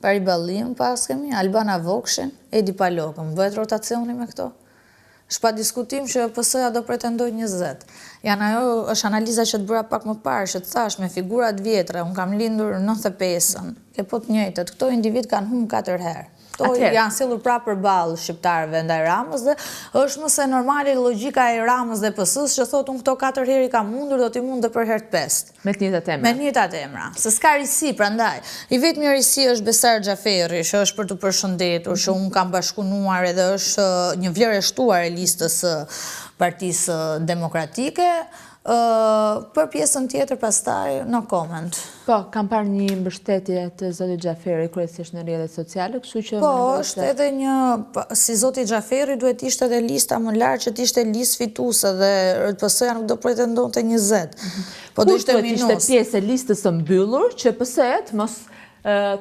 Pari Balliun paskemi, Albana Vokshin, Edi Palokën. Bëhet rotacioni me këto? Është pa diskutim që PS-ja do pretendojë 20. Janë ajo, është analiza që të bëra pak më parë, që të thashë me figura të vjetra, unë kam lindur në 95-ën, ke po të njëjtët, këto individë kanë humbë 4 herë. Këto janë sjellur prapë përballë shqiptarëve ndaj Ramës dhe është më se normale logjika e Ramës dhe PS-së që thotë unë këto 4 herë i kam mundur, do t'i mund dhe për herë të pestë. Me të njëjtat emra. Me të njëjtat emra. Se s'ka risi, prandaj. I vetmi risi është Besar Xhaferri, që është për t'u përshëndetur, që unë kam bashkëpunuar edhe është një vlerë e shtuar e listës së Partisë Demokratike. Për pjesën tjetër pastaj no comment. Po, kam parë një mbështetje të zotit Xhaferri kryesisht në rrjetet sociale, kështu që Po, është edhe një si zoti Xhaferri duhet të ishte edhe lista më lart që të ishte listë fituese dhe PS-ja nuk do pretendonte 20. Mhm. Po do ishte minus. Kush duhet të ishte pjesë e listës së mbyllur që PS-ja të mos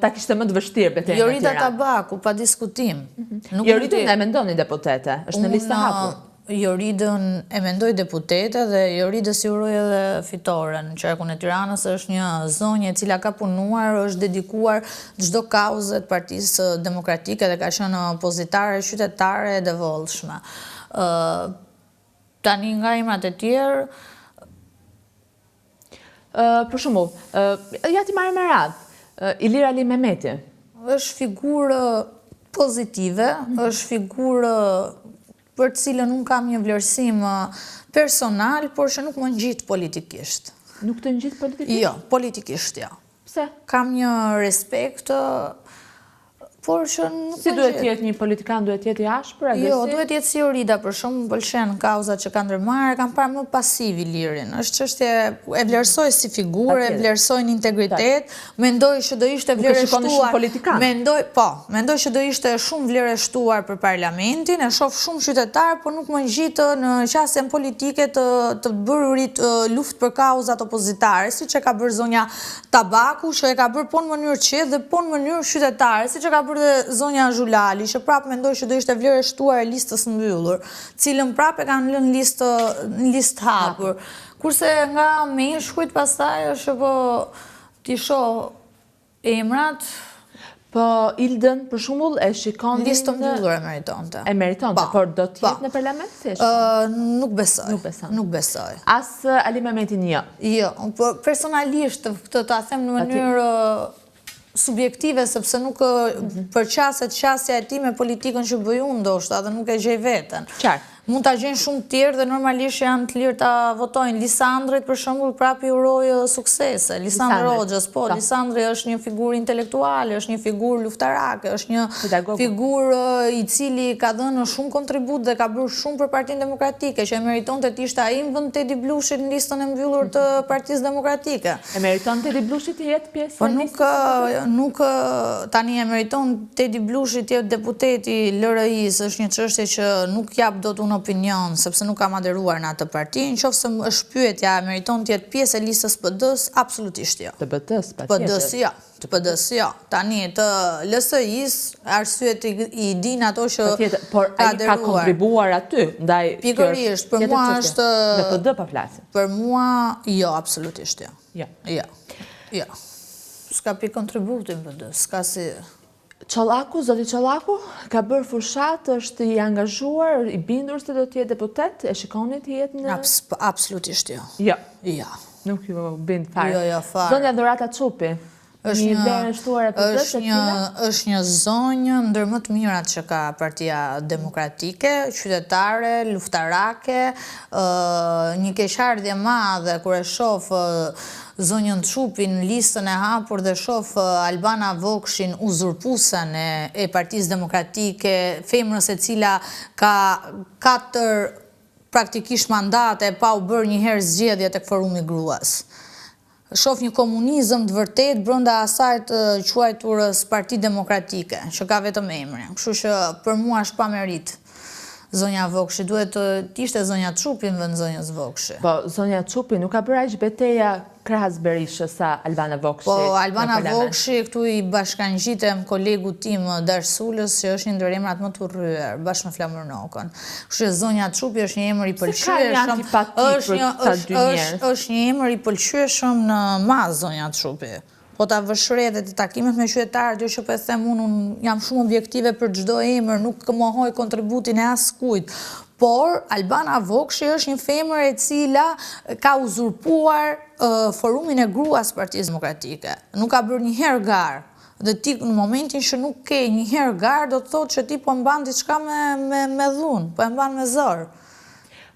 ta kishte më të vështirë betejën në Tiranë? Jorida Tabaku, pa diskutim. Mhm. Joridën e mendoni deputete, është në listë të hapur. Joridën e mendoj deputete dhe Joridës i uroj edhe fitoren në qarkun e Tiranës, është një zonjë e cila ka punuar, është dedikuar çdo kauze të Partisë Demokratike dhe ka qenë opozitare, qytetare e devotshme. Tani nga emrat e tjerë, Për shembull, ja t'i marrim me radhë, Ilir Alimehmeti. Është figurë pozitive, mhm. është figurë për të cilën unë kam një vlerësim personal, por që nuk më ngjit politikisht. Nuk të ngjit politikisht? Jo, politikisht jo. Pse? Kam një respekt Por që nuk Si duhet të jetë një politikan, duhet të jetë i ashpër, agresiv? Jo, duhet të jetë si Jorida, për shembull, më pëlqen kauzat që ka ndërmarrë, e kam parë më pasiv Ilirin. Është çështje e vlerësoj si figurë, e vlerësoj në integritet, mendoj që do ishte vlerë e shtuar. Mendoj, po, mendoj që do ishte shumë vlerë e shtuar për parlamentin, e shoh shumë qytetar, por nuk më ngjit në qasjen politike të të bërurit luftë për kauzat opozitare, siç e ka bërë zonja Tabaku që e ka bërë po në mënyrë të qetë dhe po në mënyrë qytetare, siç e ka bërë dhe zonja Zhulali, që prapë mendoj që do ishte vlerë e shtuar e listës mbyllur, cilën prapë e kanë lënë listë në listë hapur. Kurse nga meshkujt pastaj është që po t'i shoh emrat, Po, Ildën, për shembull, e shikoni... Listë të mbyllur e meritonte. E meritonte, po, por do të jetë po. në parlament, si e shikoni? Nuk besoj. Nuk besoj. Nuk besoj. As Alimehmetin jo? Jo, po personalisht, këtë ta them në mënyrë subjektive, sepse nuk mhm. përqaset qasja e tij me politikën që bëj unë ndoshta, dhe nuk e gjej veten. Qartë. Mund ta gjejnë shumë të tjerë dhe normalisht janë të lirë ta votojnë. Lisandrit për shembull prapë i uroj suksese. Lisandër Hoxhës, po, Lisandri është një figurë intelektuale, është një figurë luftarake, është një figurë i cili ka dhënë shumë kontribut dhe ka bërë shumë për Partinë Demokratike, që e meritonte të ishte ai në vend të Tedi Blushit në listën e mbyllur të Partisë Demokratike. E meriton Tedi Blushi të jetë pjesë po e listës? Po nuk, tani e meriton Tedi Blushi të jetë deputet i LRI-së, është një çështje që nuk jap dot unë opinion, sepse nuk kam aderuar në atë parti. Në qoftë se është pyetja e meriton të jetë pjesë e listës PD-së, absolutisht jo. Të PD-së, patjetër. PD-së jo. Të PD-së jo. Tani të LSI-së, arsyet i dinë ato që ka por ai ka kontribuar aty, ndaj Pikërisht, për mua është Në PD po flasim. Për mua jo, absolutisht jo. Jo. Jo. Jo. S'ka pikë kontributi në PD, s'ka si Çollaku, zoti Çollaku, ka bërë fushatë, është i angazhuar, i bindur se do të jetë deputet, e shikoni të jetë në... Absolutisht jo. Jo. Jo. Nuk ju bind fare. Jo, jo, fare. Zonja Dhurata Çupi, është një vlerë e shtuar e PD-së, e cila? Është një zonjë ndër më të mirat që ka Partia Demokratike, qytetare, luftarake, një keqardhje e madhe kur e shoh zonjën Çupi në listën e hapur dhe shoh Albana Vokshin uzurpuesen e Partisë Demokratike, femrës e cila ka katër praktikisht mandate pa u bërë një herë zgjedhje tek Forumi i Gruas. Shoh një komunizëm të vërtetë brenda asaj të quajturës Parti Demokratike, që ka vetëm emrin. Kështu që për mua është pa meritë zonja Vokshi, duhet të ishte zonja Çupi në vend zonjës Vokshi. Po, zonja Çupi nuk ka bërë aq beteja krahas Berishës sa Albana Vokshi Po, Albana Vokshi, këtu i bashkangjitem kolegut tim Dash Sulës, që është një ndër emrat më të urryer, bashkë me Flamur Nokën. Kështu që zonja Çupi është një emër i pëlqyeshëm, është një është një emër i pëlqyeshëm në masë zonja Çupi. Po ta vësh re edhe te takimet me qytetarët, jo që po e them unë, unë jam shumë objektive për çdo emër, nuk mohoj kontributin e askujt. Por Albana Vokshi është një femër e cila ka uzurpuar forumin e gruas Partisë Demokratike. Nuk ka bërë një herë garë. Dhe ti në momentin që nuk ke një herë garë, do të thotë që ti po mban diçka me me me dhunë, po e mban me zor.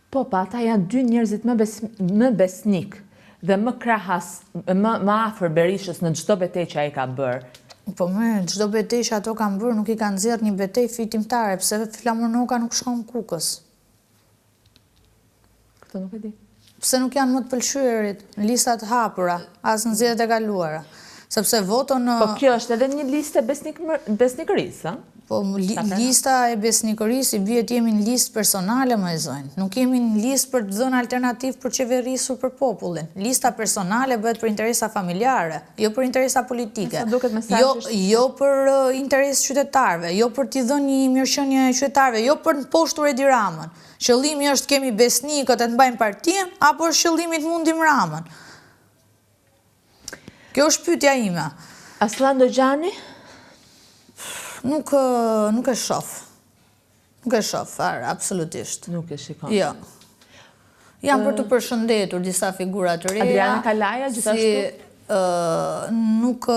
Po, po ata janë dy njerëzit më bes, më besnikë dhe më krahas, më më afër Berishës në çdo betejë që ai ka bërë. Po më, çdo betejë që ato kanë bërë nuk i kanë nxjerrë një betejë fitimtare, pse Flamur Noka nuk shkon në Kukës? Këtë nuk e di. Pse nuk janë më të pëlqyerit në lista të hapura, as në zgjedhjet e kaluara? Sepse votën... Po kjo është edhe një listë e besnik, besnikërisë, ë? Po lista e besnikërisë i bie të jemi në listë personale moj zonjë. Nuk jemi në listë për të dhënë alternativë për qeverisur për popullin. Lista personale bëhet për interesa familjare, jo për interesa politike. Jo, jo për interes qytetarëve, jo për t'i dhënë një mirëqenie qytetarëve, jo për të mposhtur Edi Ramën. Qëllimi është të kemi besnikët e të mbajmë partinë, apo është qëllimi të mundim Ramën? Kjo është pyetja ime. Asllan Dogjani? Nuk, nuk e shof. Nuk e shof, fare, absolutisht. Nuk e shikon. Jo. Janë për të përshëndetur disa figura të reja. Adriana Kalaja, gjithashtu? Si, nuk...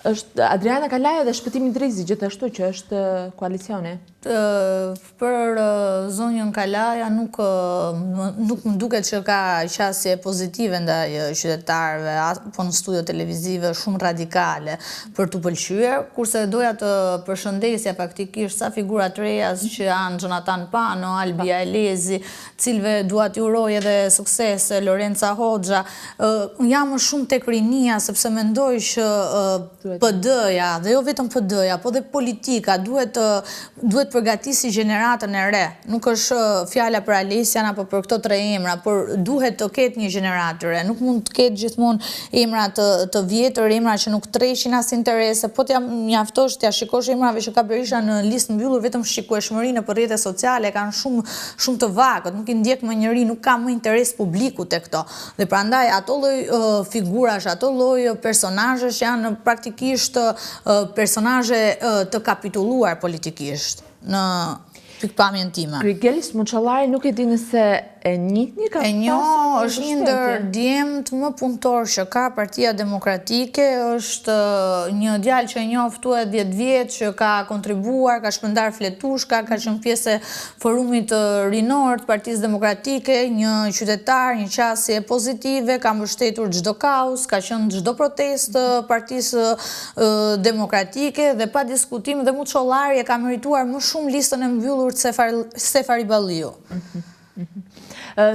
Është Adriana Kalaja dhe Shpëtim Idrizi, gjithashtu, që është koalicioni. Për zonjën Kalaja nuk nuk më duket që ka qasje pozitive ndaj qytetarëve apo në studio televizive shumë radikale për t'u pëlqyer, kurse doja të përshëndesja faktikisht ca figura të reja siç janë Xhonatan Pano, Albia Elezi, cilëve dua t'i uroj edhe suksese, Lorenca Hoxha. Jam më shumë tek rinia sepse mendoj që PD-ja dhe jo vetëm PD-ja, po dhe politika duhet të duhet të përgatisi gjeneratën e re. Nuk është fjala për Alesian apo për këto tre emra, por duhet të ketë një gjeneratë të re. Nuk mund të ketë gjithmonë emra të të vjetër, emra që nuk tërheqin as interese, po t'ia mjaftosh t'ia shikosh emrave që ka Berisha në listë mbyllur vetëm shikueshmërinë nëpër rrjete sociale kanë shumë shumë të vakët, nuk i ndjek më njeri, nuk ka më interes publiku te këto. Dhe prandaj ato lloj figurash, ato lloj personazhesh janë praktikisht personazhe të kapitulluar politikisht në pikëpamjen time. Grigelis Muçollari nuk e di nëse e njihni ka E njoh, është një ndër djemtë më punëtorë që ka Partia Demokratike, është një djalë që e njoh këtu e 10 vjet që ka kontribuar, ka shpërndarë fletushka, ka qenë pjesë e Forumit Rinor të Partisë Demokratike, një qytetar, një qasje pozitive, ka mbështetur çdo kauzë, ka qenë çdo protestë të Partisë Demokratike dhe pa diskutim dhe Muçollari e ka merituar më shumë listën e mbyllur se Fahri Balliu.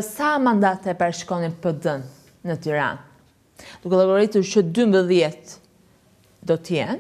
Sa mandate parashikoni PD-në në Tiranë? Duke llogaritur që 12 do të jenë.